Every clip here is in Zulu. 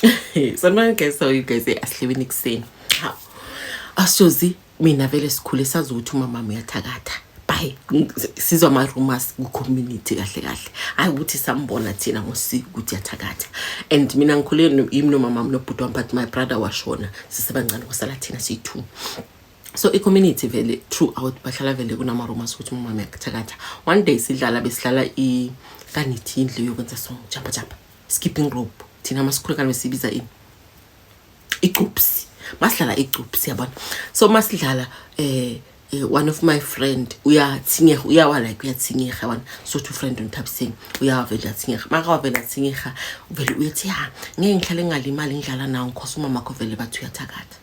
Sanibona guys, so you guys asihlebeni ekuseni. Hawu. Asozi mina vele sikhule sazi ukuthi umama uyathakatha. Bye. Sizwa ama rumors ku community kahle kahle. Hayi ukuthi sambona thina ngosiko ukuthi uyathakatha. And mina ngikhule yimi nomama nobhuti wami, but my brother washona sisebancane, kwasala thina siyi-two. So i-community vele throughout bahlala vele kunama-rumors ukuthi umama uyathakatha. One day sidlala, besidlala i kanithi indlu yokwenza song, jumpa jumpa, skipping rope. Thina masikhule kane besibiza ini, icupsi. Masidlala icupsi, yabona, so masidlala one of my friend uyatsinyega, uyawa, like uyatsinyega, yabona. So to friend uNthabiseng uyawavela uyatsinyega, makawavela atsinyega vele uyathi, "Ya, ngeke ngihlale ngingalimali ngidlala nawo ngikhosa umama wakho vele bathi uyathakatha."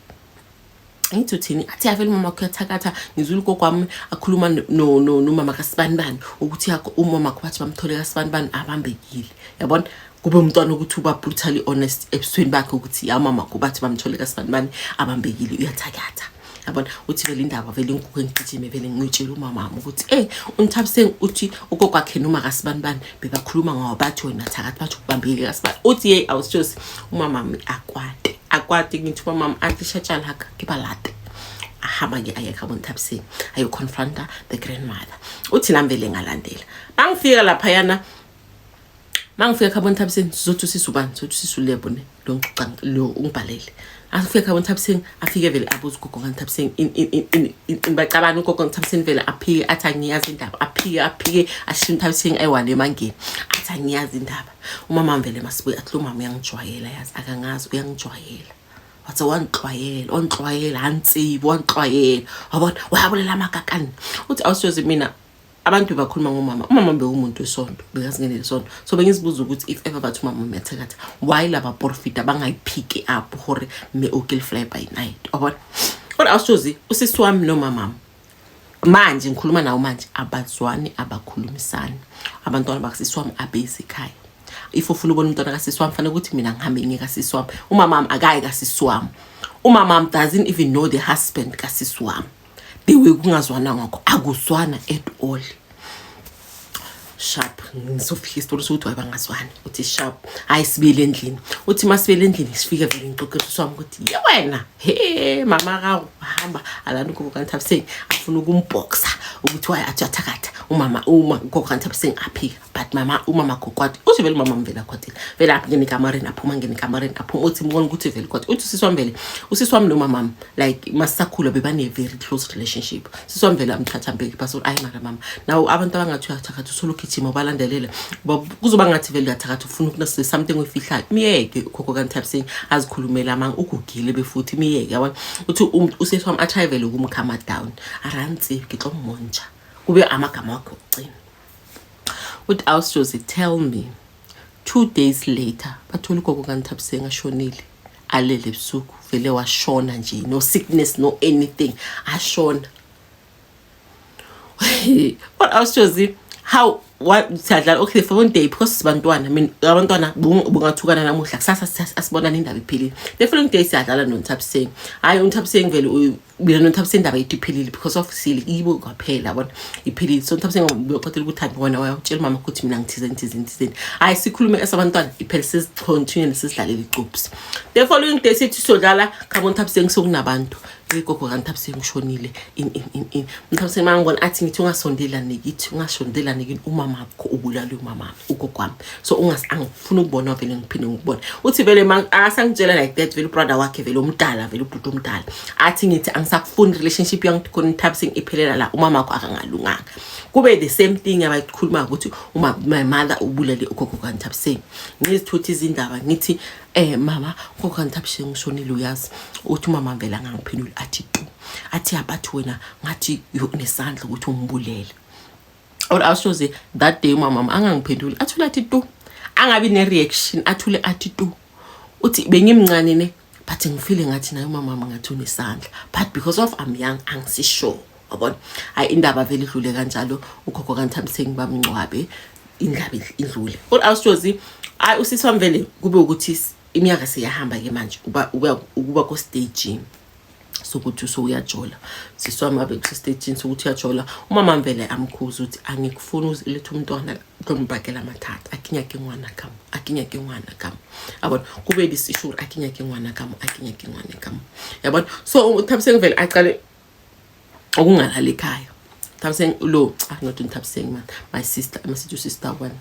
Ngithi, "Uthini?" Athi, "Avele umama wakho uyathakatha. Ngizwile ugogo wami akhuluma nomama kasibanibani ukuthi yakho umama wakho bathi bamthole kasibanibani abambekile." Yabona, kube umntwana ukuthi uba brutally honest ebusweni bakhe ukuthi ya, mama wakho bathi bamthole kasibanibani abambekile, uyathakatha, yabona. Uthi vele indaba vele inkukhu engigijime vele ngiyotshela umamami ukuthi uNthabiseng uthi ugogo wakhe noma kasibanibani bebakhuluma ngawo, bathi wena thakathi, bathi ukubambekile kasibani. Uthi, "Yeyi, awusitshosi." Umamami akwate, akwate. Ngithi umamami athi, "Shatshana haka ke balate." Ahamba-ke aye khabo Nthabiseng, ayoconfronta the grandmother. Uthi nami vele ngalandela. Mangifika laphayana, mangifika khabo Nthabiseng, sizothi usisi ubani, sizothi usisi uLebo ne lo ngixoxa lo ungibhalele. Afike khabo Nthabiseng, afike vele abuze ugogo kaNthabiseng bacabana. Ugogo kaNthabiseng vele aphike, athi, "Angiyazi indaba." Aphike, aphike, ashiye uNthabiseng ayiwane emangeni, athi, "Angiyazi indaba." Umama vele masibuye athi, "Lo mama uyangijwayela, yazi, akangazi, uyangijwayela." Wathi, "Wantlwayela, wantlwayela, antsibi wantlwayela, wabona, wayabulela amakakani." Uthi, "Awusiyozi mina abantu bakhuluma ngomama. Umama bewumuntu wesonto, bekazingenele isonto, so bengizibuza ukuthi if ever bathi umama uyathakatha, why laba porofita bangayiphiki up hore mme o ke fly by night?" Wabona. Kodwa awusiyozi usisi wami nomamami manje ngikhuluma nawo manje abazwani, abakhulumisani. Abantwana bakasisi wami abezi ekhaya. If ufuna ubona umntwana kasisi wami, fanele ukuthi mina ngihambe ngiye kasisi wami. Umama akayi kasisi wami. Umama doesn't even know the husband kasisi wami. The way kungazwana ngakho, akuzwana at all. Sharp, ngisofika isitori sokuthi waye bangazwani. Uthi, "Sharp, hayi, sibuyele endlini." Uthi masibuyele endlini, sifike vele ngixoxela usisi wami ukuthi, "Ye wena, he, mama kawo hamba alanda ugogo kaNthabiseng, afuna ukumbhoxa ukuthi waye athi uyathakatha umama." Uma ugogo kaNthabiseng aphika, but mama, umama gokwati. Uthi vele umama vele akwatile, vele angene ekamareni aphuma, angene ekamareni aphuma. Uthi mbona ukuthi vele kwati. Uthi usisi wami vele, usisi wami nomamami, like masisakhula bebane-very close relationship. Sisi wami vele amthatha ambeke phasi, ayi mara mama, nawo abantu abangathi uyathakatha, uthole ugijima ubalandelele, kuzoba ngathi vele uyathakatha, ufuna ukuna something oyifihlayo. Miyeke ukhokho kaNthabiseng azikhulumele amanga, ugugile befuthi, miyeke, yabona. Uthi usisi wami atry vele ukumcalma down, arantsi ke tlo mmontsha, kube amagama wakhe okugcina. Uthi, "Awusjosi, tell me, 2 days later bathola ugogo kaNthabiseng ashonile, alele ebusuku, vele washona nje, no sickness, no anything, ashona." What awusjosi, how, what, siyadlala, okay, for one day, because sibantwana, I mean, abantwana bungathukana namuhla, kusasa asibonana, indaba iphelile. The following day siyadlala noNthabiseng. Hayi, uNthabiseng vele mina noNthabiseng indaba yethu iphelile because of sile ibo kwaphela, yabona, iphelile. So uNthabiseng uyoxoxela ukuthi hayi wena wayotshela umama ukuthi mina ngithizeni, thizeni, thizeni. Hayi, sikhulume esabantwana, iphele, sizicontinue sisidlalele icupsi. The following day sithi siyodlala khabo Nthabiseng, sokunabantu, igogo kaNthabiseng ushonile, in in in in. Nthabiseng mangibona athi, ngithi, "Ungasondelani kithi, ungasondelani kini, umama wakho ubulala umama, ugogo wami, so ungas angifuni ukubona vele ngiphinde ngikubone." Uthi vele akasangitshela like that, vele ubrother wakhe vele omdala, vele ubhuti omdala, athi, "Ngithi angisakufuni, relationship yangikhona Nthabiseng iphelela la, umama wakho akangalunganga." Kube the same thing abayikhuluma ukuthi uma my mother ubulale ugogo kaNthabiseng. Ngizithutha izindaba, ngithi, "Mama, ugogo kaNthabiseng ushonile, uyazi?" Uthi umama vele angangiphenduli, athi tu, athi, "Abathi wena ngathi unesandla ukuthi umbulele." Or awushoze that day umama angangiphenduli, athule athi tu, angabi ne-reaction, athule athi tu. Uthi, "Bengimncane ne, but ngifile ngathi naye umama ngathi unesandla, but because of I'm young, angisisure, wabona." Hayi, indaba vele idlule kanjalo. Ugogo kaNthabiseng bamngcwabe, indaba idlule. Kodwa awushozi, hayi, usisi wami vele kube ukuthi iminyaka seyahamba ke manje, uba ukuba ko stage Sokuthi usewuyajola, sisi wami abe kusestagini sokuthi uyajola. Umama vele amkhuza ukuthi angikufuni ulethe umntwana kumbhakela amathatha, akinyake ngwana kam, akinyake ngwana kam, yabona. Kube this issue, akinyake ngwana kam, akinyake ngwana kam, yabona. So uThabiseng vele aqale ukungalali ekhaya. Thabiseng lo, ah, not uThabiseng man, my sister, masithi usister one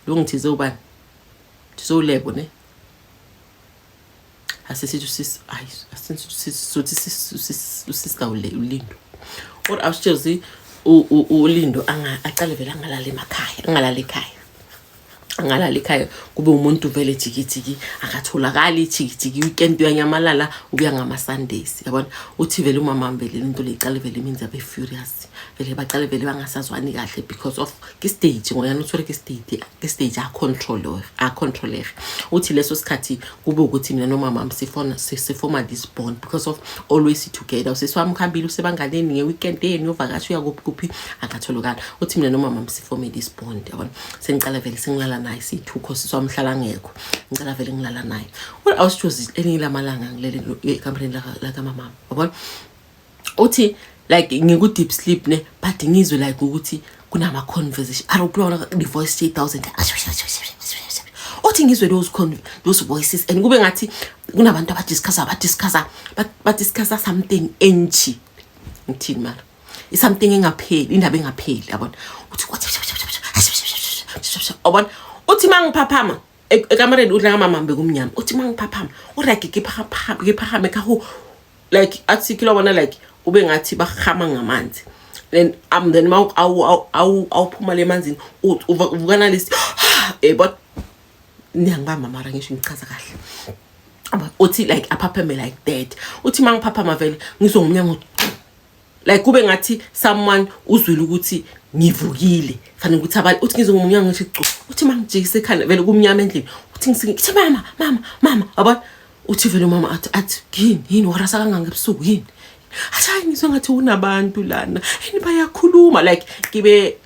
lo, ngithize ubani, thize uLebo ne, asesithi usisi, hayi, asithi usisi, sothi usister uLindo or awusitshezi uLindo aqale vele angalali emakhaya, angalali ekhaya, angalali ekhaya, kube umuntu vele jikijiki, akatholakali jikijiki, weekend uyanyamalala, ubuya ngama-Sundays, yabona. Uthi vele umama vele into le icale vele imenza abe furious, vele bacale vele bangasazwani kahle because of ke stage ngoyana uthole ke stage a-controlege. Uthi leso sikhathi kube ukuthi mina nomama sifona sifoma this bond because of always together. Usisi wami uhambile, usebanganeni nge-weekend yeni, uyovakasha, uya kuphi kuphi, akatholakala. Uthi mina nomama sifome this bond, yabona. Sengicala vele sengilala naye siyi-two, cause sisi wami hlala ngekho, ngicala vele ngilala naye. Awusitshozi elinye lamalanga ngilele ekamereni lakamamama, yabona. Uthi like ngiku-deep sleep ne, but ngizwe like ukuthi kunama-conversation arokubona the voice 3000. Uthi ngizwe those voices and kube ngathi kunabantu abadiscussa something entshi, ngithini mara, i-something engapheli, indaba engapheli, yabona. Uthi yabona, uthi uma ngiphaphama ekamereni udla kamama bekumnyama. Uthi uma ngiphaphama urage ngiphakame kaho, like athi kilobona, like ube ngathi bahama ngamanzi, then then awuphuma le manzini, uvuka nalesi but niyangibamba mara ngisho ngichaza kahle. Uthi like aphaphame like that. Uthi uma ngiphaphama vele ngizwe ngomnyango, like kube ngathi someone uzwile ukuthi ngivukile, fanele ukuthi abanye. Uthi ngizwe ngomnyango ngithi cu. Uthi uma ngijikise ekhanda vele kumnyama endlini. Uthi ngithi, "Mama, mama, mama," yabona. Uthi vele umama athi, "Yini, yini warasa kangaka ebusuku, yini?" Athi, "Hayi, ngizwe ngathi unabantu lana and bayakhuluma." Like ngibe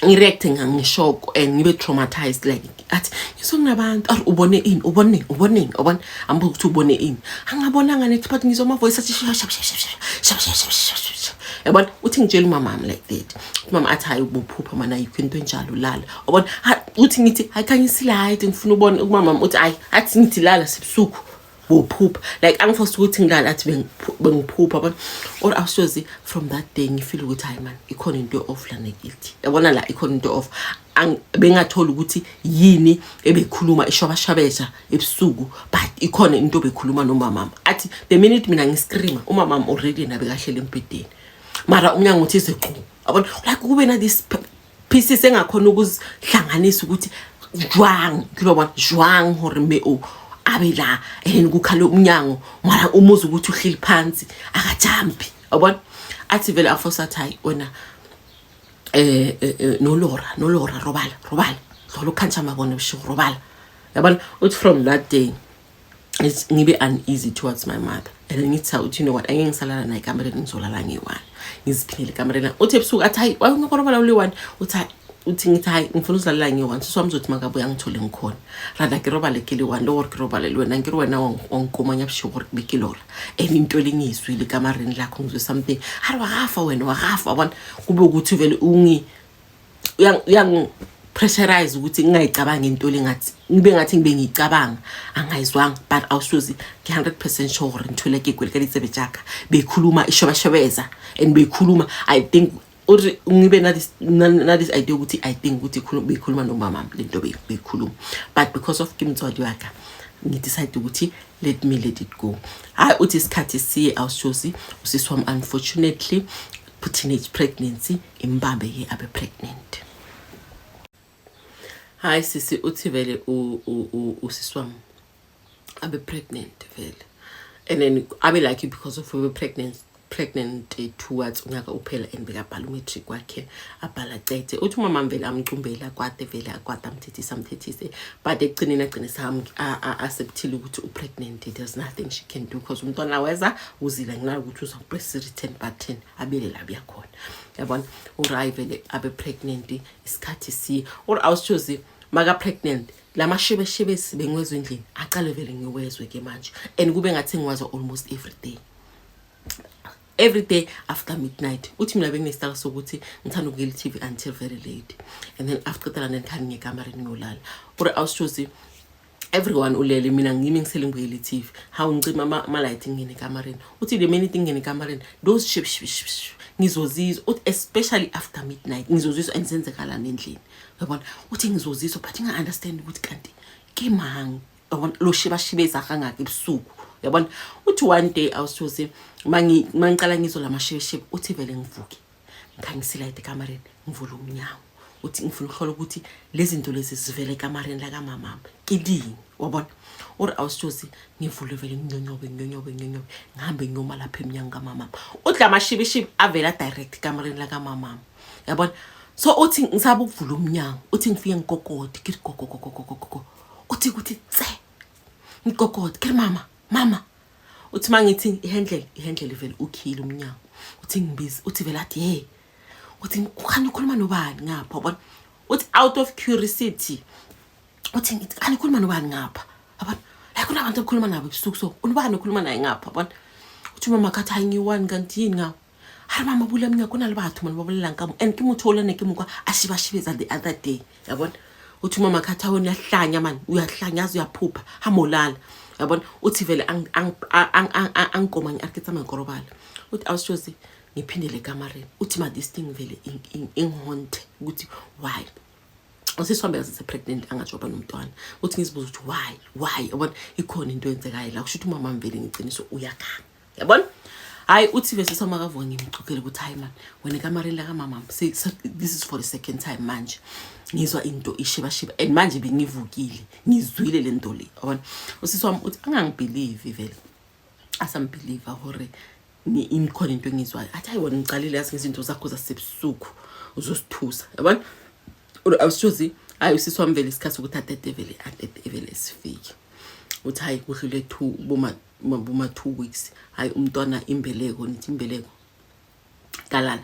ngi-react ngishock and ngibe traumatized. Like athi, "Ngizwe kunabantu." Ari, "Ubone ini? Ubone, ubone?" Ubone, ambuza ukuthi ubone ini. "Angabonanga nethi, but ngizwa ama-voice athi sha sha sha sha sha sha sha sha sha," yabona. Uthi ngitshela umama like that. Umama athi, "Hayi, ubuphupha mana, ayikho into enjalo, lala," yabona. Uthi ngithi, "Hayi, khanyisa ilight, ngifuna ubona." Umama uthi, "Hayi." Athi ngithi, "Lala, sebusuku, bophupha." Like angiforce ukuthi ngilala, athi bengiphupha, yabona. Or awushozi, from that day ngifeel ukuthi hayi man, ikhona into off la nekithi, yabona la ikhona into off. Bengatholi ukuthi yini ebekhuluma ishwabashabesha ebusuku, but ikhona into bekhuluma nomamama. Athi the minute mina ngiscreama, umamama already yena bekahlele embhedeni, mara umnyango uthi ize qu, yabona. Like kube na this pieces engakhona ukuzihlanganisa ukuthi jwang kilobona jwang hore mme o abe la and kukhale umnyango, mara umuzi ukuthi uhleli phansi, akajampi, yabona. Athi vele afosa athi, "Hayi wena, nolora, nolora, robala, robala, dlola ukhantsha mabone busigo, robala," yabona. Uthi from that day ngibe uneasy towards my mother and ngithi, uthi, "You know what, angeke ngisalala naye ekamereni, ngizolala ngiyi-one, ngiziphilele ekamereni." Uthi ebusuku athi, "Hayi, wayungakorobala uli-one?" Uthi, "Hayi." Uthi ngithi, "Hayi, ngifuna uzilalela ngiyi-one, sisi wami uzothi makabuya angithole ngikhona. Rather ke robale ke le one le gore ke robale le wena, nkere wena wangikomanya busigo gore be ke lora and into le ngiyizwile ekamareni lakho, ngizwe something." Ari, "Wakafa wena, wakafa," wabona. Kube ukuthi vele ungi uyangi-pressurize ukuthi ngingayicabangi into le, ngathi ngibe ngathi ngibe ngiyicabanga angayizwanga, but awusuzi ke 100% sure gore ntho le ke kwele ka ditsebe tjaka bekhuluma ishobashobeza and bekhuluma. I think uri ngibe na this idea ukuthi I think ukuthi bekhuluma nomama lento bekhuluma, but because of ke motswadi wa ka, ngidecide ukuthi let me let it go. Hayi, uthi isikhathi siye, awushosi usisi wami unfortunately teenage pregnancy imbambe ke, abe pregnant. Hayi sisi, uthi vele usisi wami abe pregnant vele and then abe like because of ube pregnant towards unyaka uphela and bekabhala umatric wakhe, abhala cede. Uthi umama vele amcumbele, akwate vele, akwate, amthethise, amthethise, but ekugcineni agcine acceptile ukuthi u-pregnant. There's nothing she can do because umntwana weza uzila nginalo ukuthi uzakupress i-return button abele la buyakhona, yabona. Urayi vele abe pregnant, isikhathi siye or awusitshozi. Maka pregnant lamashebeshebesi bengiwezwe endlini aqale vele ngiwezwe ke manje and kube ngathi ngiwazwa almost every day, every day after midnight. Uthi mina benginesitaka sokuthi ngithanda ukubukela i-TV until very late and then after qedala nengikhani ngekamareni ngiyolala. Uri awushozi everyone ulele, mina ngimi ngisele ngibukela i-TV. Hawu, ngicima ama-light, ngingene ekamareni. Uthi the minute ngingene ekamareni, those ship ship ship ship ngizozizwa. Uthi especially after midnight ngizozizwa and zenzekalani endlini, uyabona? Uthi ngizozizwa but nginga-understand ukuthi kanti ke mang, uyabona, lo shebashebeza kangaka ebusuku, uyabona? Uthi one day awusoze mangiqala ngizwa la mashebeshebe, uthi vele ngivuke, ngikhanyise ilayiti ekamareni, ngivule umnyango. Uthi ngifuna ukuhlola ukuthi lezi zinto lezi zivele ekamareni lakamamama kilini, wabona? Uri awusithozi ngivule vele, nginyonyobe, nginyonyobe, nginyonyobe, ngihambe ngiyoma lapha emnyango kamamama. Uthi la mashibishibi avela direct ekamareni lakamamama, yabona? So uthi ngisaba ukuvula umnyango. Uthi ngifike ngikokode, ngithi gogogogogogogo. Uthi kuthi tse, ngikokode, kiri mama, mama. Uthi uma ngithi ihandle, ihandle vele ukhile umnyango. Uthi ngibiza, uthi vele athi hey. Uthi ukhani ukhuluma nobani ngapha, yabona? Uthi out of curiosity uthi ngithi khani ukhuluma nobani ngapha, yabona? Like kunabantu abakhuluma nabo ebusuku, so unobani okhuluma naye ngapha, yabona? Uthi mama khathi hayi ngiyi-one kanti yini ngawo. A re mama bula mnyako, na le batho mane ba bolelang ka mo and ke motho o lene ke mokwa a shebashebetsa the other day, yabona? Uthi umama khathi awena uyahlanya mani, uyahlanya aze uyaphupha, hamolala, yabona? Uthi vele angikomanye a re ke tsamaya korobala. Uthi awushozi ngiphindele ekamareni. Uthi ma this thing vele ingihonte ukuthi why usisi wami bekasese-pregnant angajoba nomntwana. Uthi ngizibuza ukuthi why, yabona? Ikhona into eyenzekayo la, kusho ukuthi umama vele ngiciniso uyakhanga, yabona? Hayi, uthi bese samakavuka ngimxoxele ukuthi hayi man, wena ekamareni lakamama, this is for the second time manje ngizwa into ishebasheba and manje bengivukile ngizwile le nto le, yabona? Usisi wami uthi angangibelieve vele, asambelieve hore ikhona into engizwayo. Athi hayi wena ngicalile yazi ngezinto zakho zasebusuku uzosithusa, yabona? Awushozi hayi usisi wami vele isikhathi sokuthi atete vele, atete vele sifike. Uthi hayi kudlule two boma 2 weeks, hayi umntwana imbeleko, nithi imbeleko kalala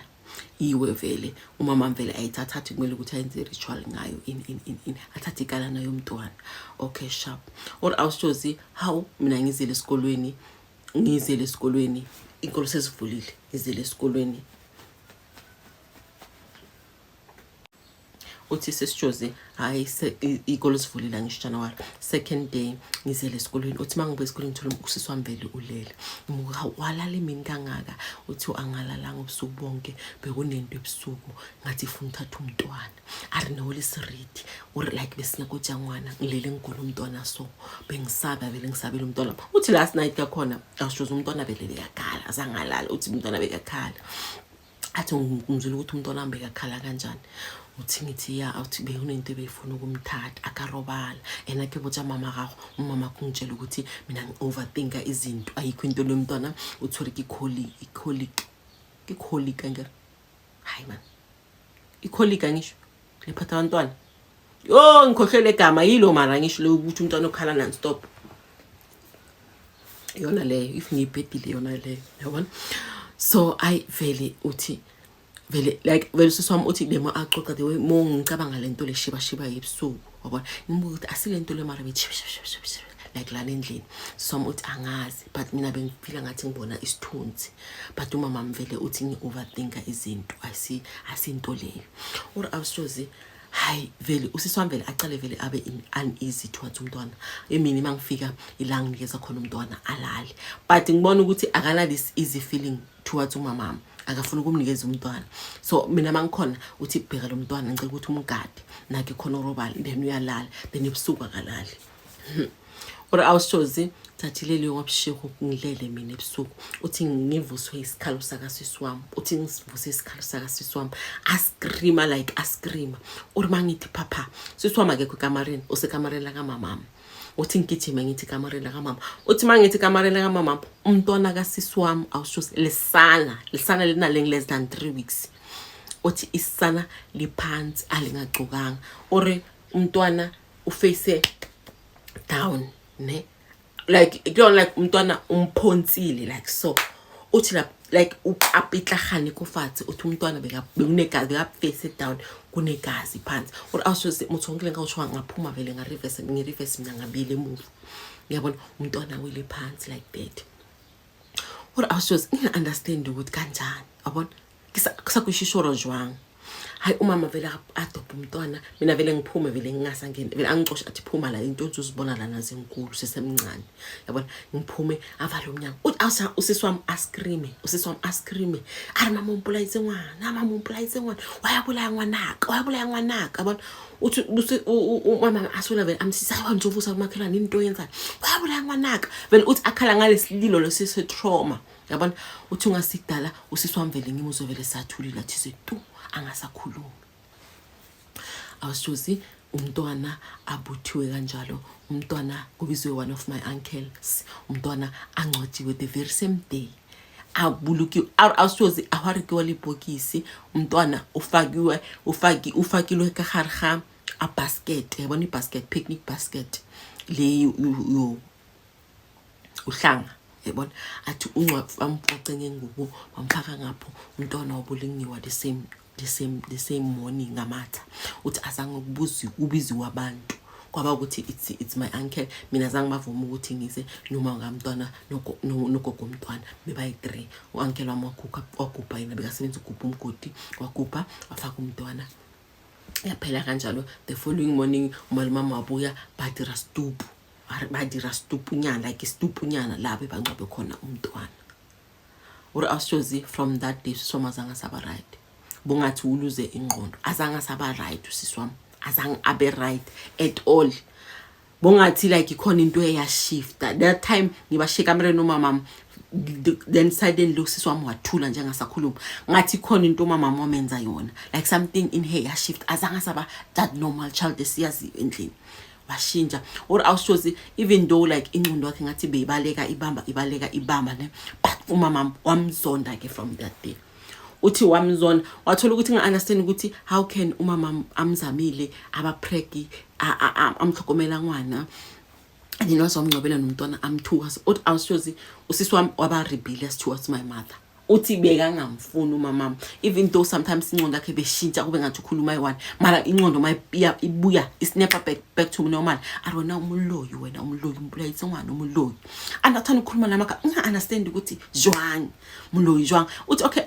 iwe vele umama vele ayithatha, athi kumele ukuthi ayenze ritual ngayo in in in in athathe ikalana yomntwana. Okay, sharp. Or awushozi hawu mina ngizile esikolweni, ngizele esikolweni, inkolo sesivulile, ngizele esikolweni. Uthi sesijoze hayi iy'kolo sivulile angisho January second day ngizele esikolweni. Uthi uma ngibuya esikolweni ngithole usisi wami vele ulele. Ngimuka walala emini kangaka. Uthi angalalanga ubusuku bonke, bekunento ebusuku ngathi ifuna uthatha umntwana. A re ne o le seriti o re like besinyakoja ngwana ngilele ngigona umntwana, so bengisaba vele, ngisabela umntwana. Uthi last night kakhona ashoza umntwana vele bekakhala, azangalala. Uthi umntwana bekakhala, athi ngizwile ukuthi umntwana wami bekakhala kanjani. Uthi ngithi ya, uthi bekunento ebeyifuna ukumthatha akarobala and ake botsa mama gago, umama kungitshela ukuthi mina ngi-overthinka izinto, ayikho into lo mntwana uthole ke colic, ke colic angere, hayi man, i-colic angisho lephatha abantwana. Yo, ngikhohlwe legama yilo mara ngisho lo ukuthi umntwana okhala non-stop, yona leyo if ngiyibhedile yona leyo, yabona? So ayi vele uthi vele like vele usisi wami uthi lemo axoxa the way mo ngicabanga lento le sheba sheba ebusuku, wabona? Ngibuka ukuthi asilento le mara bethi like lana endlini. So wami uthi angazi but mina bengifila ngathi ngibona isithunzi, but umama vele uthi ngi-overthinka izinto, asinto leyo. Or awushozi hayi vele usisi wami vele acale vele abe uneasy towards umntwana. Emini uma ngifika ila nginikeza khona umntwana alale, but ngibona ukuthi akana this easy feeling towards umamama, akafuni ukumnikeza umntwana. So mina uma ngikhona uthi bheka lo mntwana, ngicela ukuthi umgade nakhe khona urobala, then uyalala, then ebusuku akalali. Or awushozi thathile leyo ngabushiku ngilele mina ebusuku. Uthi ngivuswe isikhalo sakasisi wami. Uthi ngisivuse isikhalo sakasisi wami, ascreama like ascreama. Uri mangithi phapha, sisi wami akekho ekamareni, usekamareni lakamamama. Uthi ngigijime ngithi ekamareni lakamama. Uthi mangithi ekamareni lakamama, umntwana kasisi wami awushozi lisana, lisana linale less than 3 weeks. Uthi isana liphansi alingagcokanga. Uri umntwana uface down ne like kuyona like umntwana umphonsile like so. Uthi la Like apitlagane ko fatshe, uthi umntwana bekunegazi, beka-face down, kunegazi phansi. Uri awushozi motho ngile ngawusho, ngaphuma vele nga-reverse, ngi-reverse mina, ngabuyela emuva, ngiyabona umntwana wele phansi like that. Uri awushozi nginga-understand ukuthi kanjani, yabona, kusakushishoro jwang. Hayi, umama vele adobha umntwana, mina vele ngiphume, vele ngingasangeni, vele angicoshe, athi, "Phuma la, into uzibona lana zinkulu, sisemncane," yabona. Ngiphume, avale umnyango, uthi awusa usisi wami a-screame, usisi wami a-screame, ari, "Mama, umpulayise ngwana, mama, umpulayise ngwana, wayabulaya ngwanaka, wayabulaya ngwanaka," yabona. Uthi umama asola vele amsisa, "Hayi, ngizovusa umakhelwane, into oyenzayo, wayabulaya ngwanaka." Vele uthi akhala ngalesililo lesi se-trauma, yabona. Uthi ungasikudala usisi wami vele ngimuzwe vele sathulile, athi se tu, angasakhulumi. Awushozi umntwana abuthiwe kanjalo, umntwana kubizwe one of my uncles, umntwana angcwatshiwe the very same day, abulukiwe. Awushozi awarikiwa lebhokisi, umntwana ufakiwe, ufakilwe ka gare ga a basket, yabona, i-basket, picnic basket le yo uhlanga, yabona. Athi bamfoce ngengubo, bamfaka ngapho umntwana, wabulingiwa the same morning ngamatha. Uthi azange kubuzi kubiziwe abantu, kwaba ukuthi it's my uncle. Mina zange bavuma ukuthi ngize noma ngamntwana nogogo umntwana bebayi-three. U-uncle wami wakhupha, wagubha, yena bekasebenza ugubha umgodi, wagubha, wafaka umntwana, yaphela kanjalo. The following morning umalumama wabuya, badira stupu, badira stupunyana, like istupunyana la bebangcwabe khona umntwana. Uri awushozi from that day usisi wami azange asaba right, bungathi uluze ingqondo, azange asaba right usisi wami, azange abe right at all, bongathi like ikhona into eyashifta that time ngibashiye ekamereni umamam. Then suddenly usisi wami wathula njengasakhuluma, ngathi ikhona into umamam wamenza yona, like something in her yashift, azange asaba that normal child esiyaziyo endlini, washintsha. Or awushozi even though like ingqondo yakhe ngathi beyibaleka, ibamba, ibaleka, ibamba ne, but umamam wamzonda ke from that day. Uthi wamzonda, wathola ukuthi nga-understand ukuthi how can umama amzamile abapregi, amhlokomela ngwana, and then waze wamngcwabela nomntwana, amthuka. Uthi awushozi usisi wami waba rebellious towards my mother. Uthi bekangamfuni umamam, even though sometimes ingqondo yakhe beshintsha, kube ngathi ukhuluma ayi-one, mara ingqondo ma ibuya isnappa back to normal, ari, "Wena umuloyi, wena umuloyi, umbulayise ngwana, umuloyi." Andathanda ukukhuluma namaka, nginga-understand ukuthi jwang muloyi jwang. Uthi okay,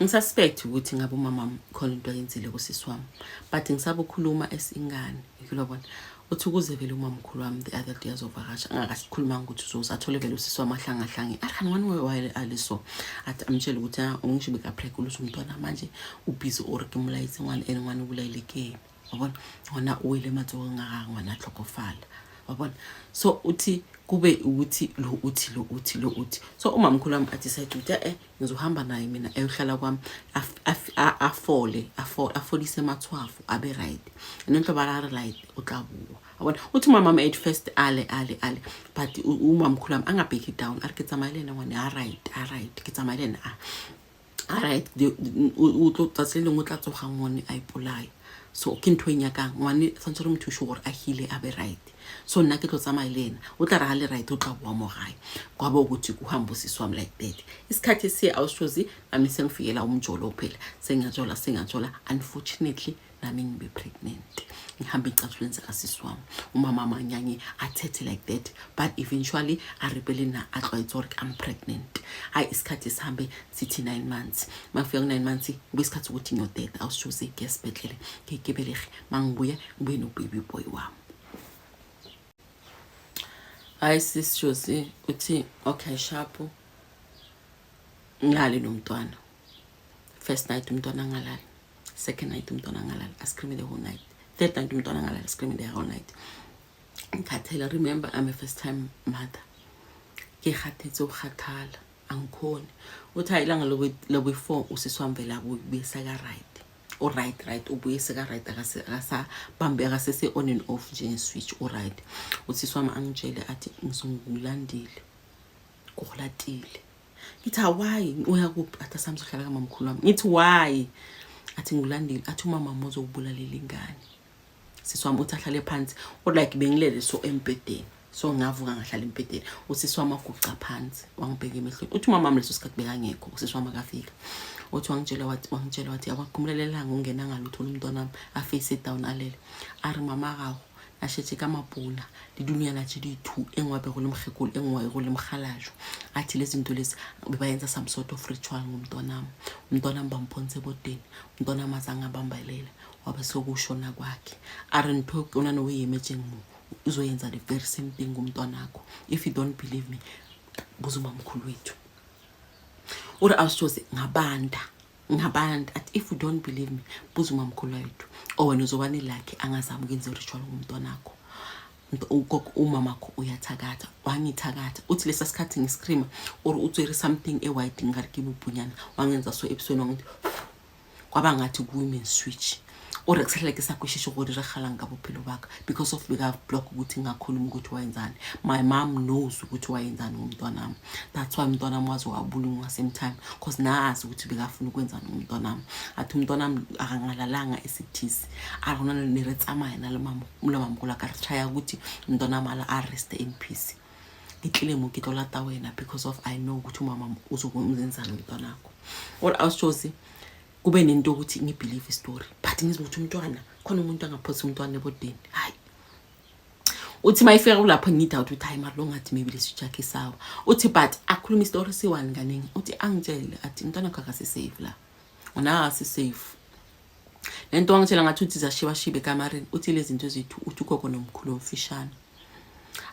ngisuspect ukuthi ngabe umama khona into ayenzile kusisi wami, but ngisaba ukukhuluma esingane, ngilobona. Uthi ukuze vele umamkhulu wami the other day azovakasha, angakasikhulumanga ukuthi uzoza, athole vele usisi wami ahlangahlange, athi, "Khani ngani waye aliso?" Athi amtshele ukuthi, "Ah, ungisho bekapreg uluze umntwana, manje ubhizi or ke molayetse ngwana, and ngwana o bolaile ke ena, wa bona, ngwana o wele matsogong a gagwe, ngwana a tlhokofala," wabona. So uthi kube ukuthi lo uthi, lo uthi, lo uthi, so umamkhulu wami adecide ukuthi ngizohamba naye mina eyohlala kwami, afole, afolise emathwafu, abe right, and nhlobo a re right, o tla boa, wabona. Uthi umama at first ale, ale, ale, but umamkhulu wami angabheki down, a re, "Ke tsamaye le ena, ngwane a right, a right, ke tsamaye le ena, a alright, o tlo tsatsi le lengwe o tla tsoga ngwane a ipolaya, so ke ntho e nyakang ngwane tshwanetse re mo thuse gore a heale, a be right. So nna ke tlo tsamaya le ena, o tla re ga le right, o tla boa mo gae." Kwabe ukuthi kuhamba usisi wami like that. Isikhathi esiye awushozi nami sengifikela umjolo phela, sengiyajola, sengiyajola. Unfortunately nami ngibe pregnant, ngihambe ecathulweni zakasisi wami, umama manyanye athethe like that, but eventually a rebele na a tlwaetse gore I'm pregnant. Hayi, isikhathi sihambe, sithi 9 months. Mangifika ku-9 months kube isikhathi ukuthi ngiyoteta, awushozi ngiye esibhedlele, ngiyekebelege, mangibuya ngibuye no-baby boy wami. Hayi, sis Josi uthi okay, sharp, ngilale nomntwana. First night umntwana angalali, second night umntwana angalali, a-scream the whole night, third night umntwana angalali, scream the whole night. Ngikhathele, remember I'm a first time mother, ke kgathetse go kgathala, angikhoni. Uthi hayi, ilanga lobe-four usisi wami vele abuye seka-right, u-right, right, ubuye seka-right, akasabambe, akasese on and off njenge-switch, u-right. Usisi wami angitshele, athi, "Ngizongilandile kuholatile." Ngithi, "Why, uya kuphi?" Athi, "Asambe sohlala kamamkhulu wami." Ngithi, "Why?" Athi, "Ngulandile." Athi, "Umama uzokubulalela ingane." Sisi wami uthi ahlale phansi, or like bengilele so embhedeni. So ngavuka ngahlala embhedeni, usisi wami waguca phansi wangibheka emehlweni. Uthi umama wami leso sikhathi bekangekho, usisi wami akafika. Uthi wangitshela wathi akwaqhumulelelanga ungena ngalutho umntwana wami a-face down alele. A re mama gago a šetše ka mapona le dinonyana tše di-two, e nngwe be go le mokgekolo, e nngwe go le mokgalajwa. Athi lezi zinto lezi bebayenza some sort of ritual ngomntwanami. Umntwanami bamphonse ebodeni, umntwanami azange abambelela, wabe sekushona kwakhe. A re ntho o nane o e emetseng mo uzoyenza the very same thing kumntwanakho. If you don't believe me, buza umamkhulu wethu. Uri awusithoze ngabanda ngabanda, athi if you don't believe me, buza umamkhulu wethu, or wena uzoba nelakhe angazami ukwenza i-ritual kumntwanakho. Ugogo umamakho uyathakatha, wangithakatha. Uthi lesa sikhathi ngiscreama or utswere something e-white ngari ke bobhunyana, wangenza so ebusweni, wangithi kwaba ngathi ku-women switch. O re ke ke sa kwešiše go diragalang ka bophelo baka because of beka-block ukuthi ngingakhulumi ukuthi wayenzani. My mom knows ukuthi wayenzani ngomntwanami. That's why umntwanami waze wabulungwa same time, cause nazi ukuthi bekafuna ukwenzani ngomntwanami. Athi umntwanami akangalalanga esithisi, a rona ne re tsamaya na le mamamogolo ka re try ukuthi umntwanami ala a rest in peace. Ke tlile mo ke tlo lata wena because of I know ukuthi umama uzokwenzani umntwanakho. Or awusitshozi kube nento yokuthi ngibelieve istory, but ngizwe ukuthi umntwana khona umuntu angaphosa umntwana ebodeni. Hayi, uthi mayifika kulapho ngidoubt ukuthi hayi mara lo ngathi maybe lesi jakhe sawa. Uthi but akhuluma isitori siwani kaningi. Uthi angitshele athi umntwana wakho akasi-safe la, wona akasi-safe. Le nto wangitshela ngathi uthi zashibashiba ekamareni. Uthi lezi zinto ezithu, uthi ugogo nomkhulu omfishane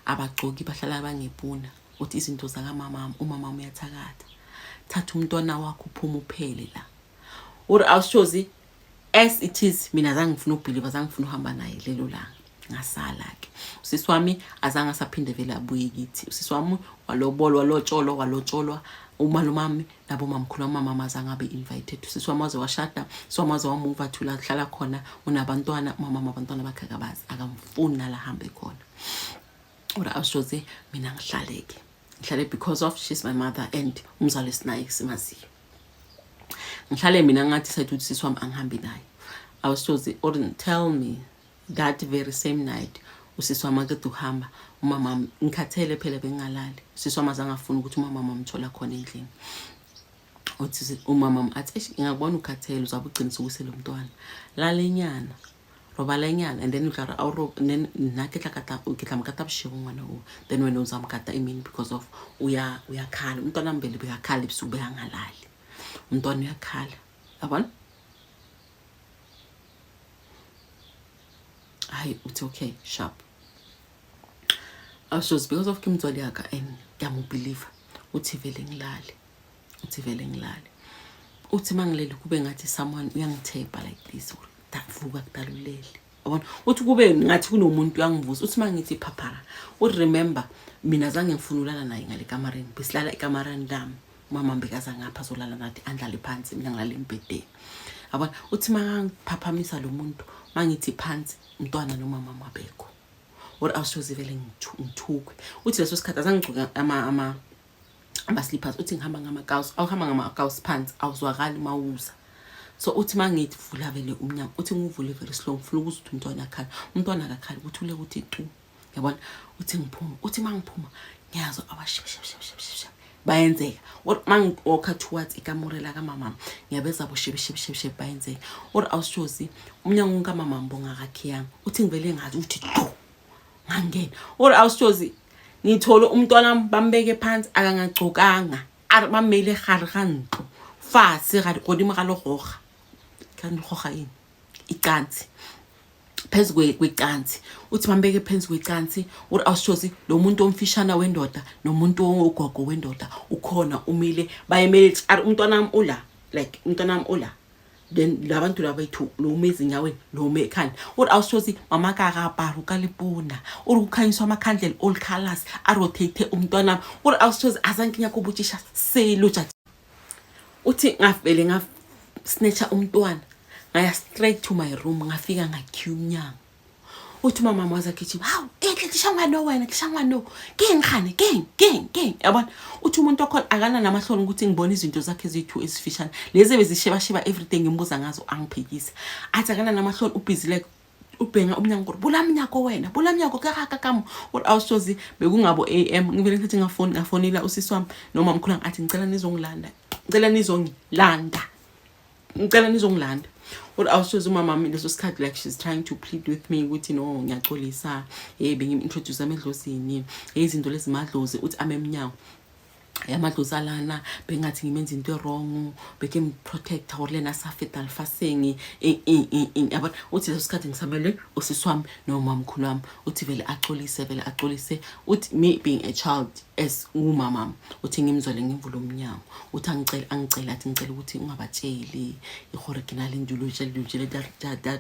abagcoki, bahlala bangepuna. Uthi izinto zakamama, umama uyathakatha, thatha umntwana wakho uphuma uphele la. Uri awushozi as it is, mina zange ngifuna ukubelieva, zange ngifuna uhamba naye lelo langa. Ngasala-ke, usisi wami azange asaphinde vele abuye kithi. Usisi wami walobolwa, walotsholwa, walotsholwa umalumami nabomamkhulu wamama azange abe invited. Usisi wami waze washada, usisi wami waze wamuva thula kuhlala khona, unabantwana umamama, abantwana bakhe akabazi, akamfuni nala hambe khona. Uri awushozi mina ngihlale-ke, ngihlale because of she's my mother and umzali esinaye simaziyo. Ngihlale mina ngathi sathi ukuthi sisi wami angihambi naye. Awushozi or tell me that very same night usisi wami akade uhamba, umama ngikhathele phela bengingalali. Usisi wami azange afune ukuthi umama amthola khona endlini. Uthi umama athi, eish, ngiyakubona ukhathele, uzabe ugcina sukuse lo mntwana, lalenyana, robalanyana, and then o tla re then nna ke tla kata, ke tla mo kata bošego ngwana o, then wena uzamkata emini because of uya uyakhala umntwana mbele bekakhala ebusuku, bekangalali umntwana, uyakhala, yabona. Hayi, uthi okay, sharp. Awushozi because of ke motswadi ya ka and ke a mo believe. Uthi vele ngilale, uthi vele ngilale. Uthi mangilele kube ngathi someone uyangithepha like this, or vuka kudala ulele, yabona. Uthi kube ngathi kunomuntu uyangivusa. Uthi mangithi phaphara, uthi remember mina zange ngifuna ulala naye ngale kamareni, besilala ekamareni lami. Umama mbekaza ngapha azolala nathi, andlale phansi, mina ngilala embhedeni, yabona. Uthi mangiphaphamisa lo muntu, mangithi phansi, umntwana nomama mabekho. Or awushozi vele ngithukwe. Uthi leso sikhathi azange ngigcoke ama-slippers. Uthi ngihamba ngamakawusi, awuhamba ngamakawusi phansi awuzwakali mawuza. So uthi uma ngithi vula vele umnyango, uthi ngiwuvule very slow, ngifuna ukuzwa ukuthi umntwana akhala. Umntwana akakhali, kuthule ukuthi tu, yabona. Uthi ngiphuma, uthi uma ngiphuma ngiyazwa abashebeshebeshebeshebe bayenzeka. Or uma ngi-walka towards ikamure lakamamama, ngiyabeza boshebeshebeshebeshebe bayenzeka. Or awushozi umnyango kamamama bongakakhiyanga. Uthi ngivele ngathi uthi tu ngangena. Or awushozi ngithole umntwana bambeke phansi akangagcokanga, a re ba mmeile gare ga ntlo fatshe ga godimo ga legoga ka legoga eng icansi, phezu kwecansi. Uthi bambeke phezu kwecansi. Uri awushozi lo muntu omfishana wendoda nomuntu ogogo wendoda ukhona umile, bayemele. Ari umntwana wami ula, like umntwana wami ula, then labantu laba bethu, lo ume ezinyaweni, lo ume ekhanda. Uri awushozi mama kakaparo ka lepona. Uri kukhanyiswa amakhandlela all colors, arotate umntwana wami. Uri awushozi azange ngiyakubutshisa selo tjatji. Uthi ngavele nga-snatcha umntwana, ngaya straight to my room, ngafika ngakhiya umnyango. Uthi umama waza gijima, hawu enhle, tlisha ngwano wena, tlisha ngwano keng gane keng keng keng, yabona. Uthi umuntu wakhona akana namahloni ukuthi ngibone izinto zakhe eziyi-two ezifishane lezi ebezishebasheba everything, ngimbuza ngazo angiphikise. Athi akana namahloni, ubhizi like Ubhenga umnyango gore bula mnyako wena, bula mnyako ka ga ka kamo. Uri awushozi bekungabo AM ngivele ngithathe ngafoni ngafonela usisi wami noma mkhulu athi ngicela nizongilanda. Ngicela nizongilanda. Ngicela nizongilanda. Uri awushozi umama wami leso sikhathi like she's trying to plead with me ukuthi no ngiyaxolisa. Hey bengim-introduce amedlozini. Hey izinto lezi madlozi uthi ame emnyango. Yamadlozi alana bengathi ngimenza into e-wrong beke ngiprotecta gore le ena a sa feta lefaseng eng yabona. Uthi leso sikhathi ngisamele usisi wami nomamkhulu wami. Uthi vele axolise, vele axolise. Uthi me being a child as umamam, uthi ngimzwele ngimvule umnyango. Uthi angicele, angicele, athi ngicela ukuthi ungabatsheli gore ke na le dilo tše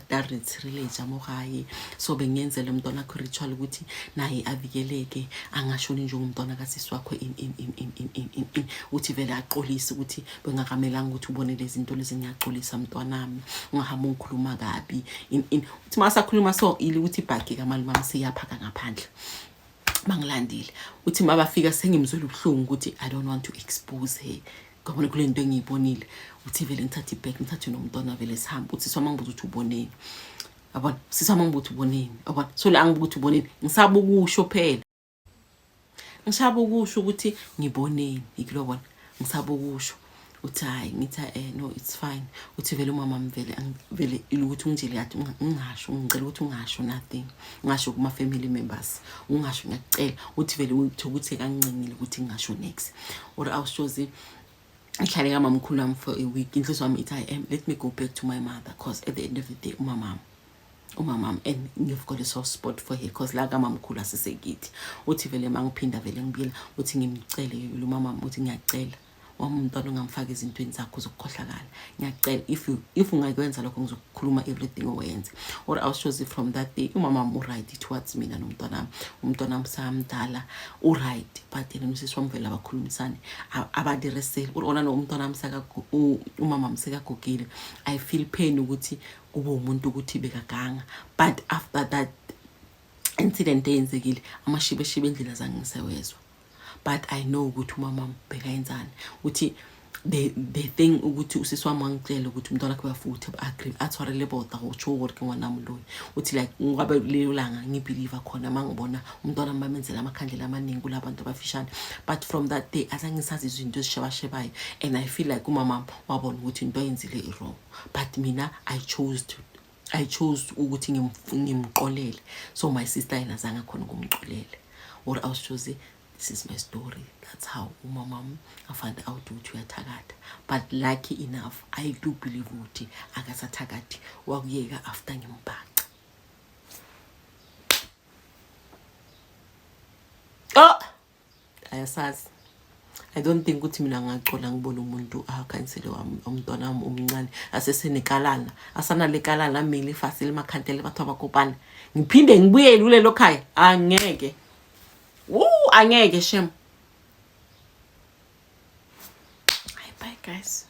da re tshireletša mo gae, so bengiyenzele umntwana akho ritual ukuthi naye avikeleke angashoni njengomntwana kasisi wakho in in in in in in in in. Uthi vele axolise ukuthi bengakamelanga ukuthi ubone lezi zinto lezi, ngiyaxolisa mntwanami, ungahambi ungikhuluma kabi in in. Uthi masakhuluma so ili ukuthi ibhagi kamalume wami seyaphaka ngaphandle bangilandile. Uthi mabafika sengimzwela ubuhlungu ukuthi I don't want to expose her ngabona kule nto engiyibonile. Uthi vele ngithathe ibhek, ngithathe nomntwana, vele sihambe. Uthi sisi wami angibuza ukuthi uboneni, yabona, sisi wami angibuza ukuthi uboneni, yabona. So la angibuza ukuthi uboneni ngisaba ukusho phela, ngisaba ukusho ukuthi ngiboneni ikilobona, ngisaba ukusho. Uthi hayi, ngithi no, it's fine. Uthi vele umama mvele vele ukuthi ungitshele yathi ungasho, ngicela ukuthi ungasho nothing, ungasho kuma family members, ungasho, ngiyakucela. Uthi vele uthi ukuthi kangincengile ukuthi ngingasho next or awushozi ngihlale kamamkhulu wami for a week. Inhliziyo wami ithi I am let me go back to my mother, cause at the end of the day umamami, umamami, and you've got a soft spot for her, cause la kamamkhulu asisekithi. Uthi vele mangiphinda vele ngibuyela, uthi ngimcele lo mamami, uthi ngiyacela wami umntwana ungamfaki ezintweni zakho zokukhohlakala, ngiyacela, if ungakwenza lokho ngizokukhuluma everything owenze. Or awushozi from that day umama wami u-right towards mina nomntwana wami, umntwana wami samdala u-right, but yena nosisi wami vele abakhulumisane abadireseli. Uri ona nomntwana wami umama wami sekagugile, I feel pain ukuthi kube umuntu ukuthi bekaganga, but after that incident eyenzekile amashibeshibe endlela zange ngisewezwa, but I know ukuthi umama bekayenzani. Uthi the thing ukuthi usisi wami wangitshela ukuthi umntwana wakhe uyafuthi agree a tshwarele bota go tsho gore ke ngwana moloi. Uthi like ngabe lelo langa ngibelieve khona mangibona umntwana wami bamenzela amakhandlela amaningi kulabantu abafishane, but from that day azange ngisazi izinto ezishebashebayo and I feel like umama wabona ukuthi into ayenzile i-wrong, but mina I chose ukuthi ngimxolele. So my sister yena azange khona ukumxolela. Or awushozi this is my story. That's how umama I found out ukuthi uyathakatha, but lucky enough I do believe ukuthi akasathakathi, wakuyeka after ngimbhaca. Oh, ayasazi, I don't think ukuthi mina ngingacola ngibone umuntu akhansele wami umntwana wami omncane asesenekalana asanalekalana amile ifasi limakhantele batho abakopana ngiphinde ngibuyele kulelo khaya, angeke. Woo, angeke shem. Bye bye guys.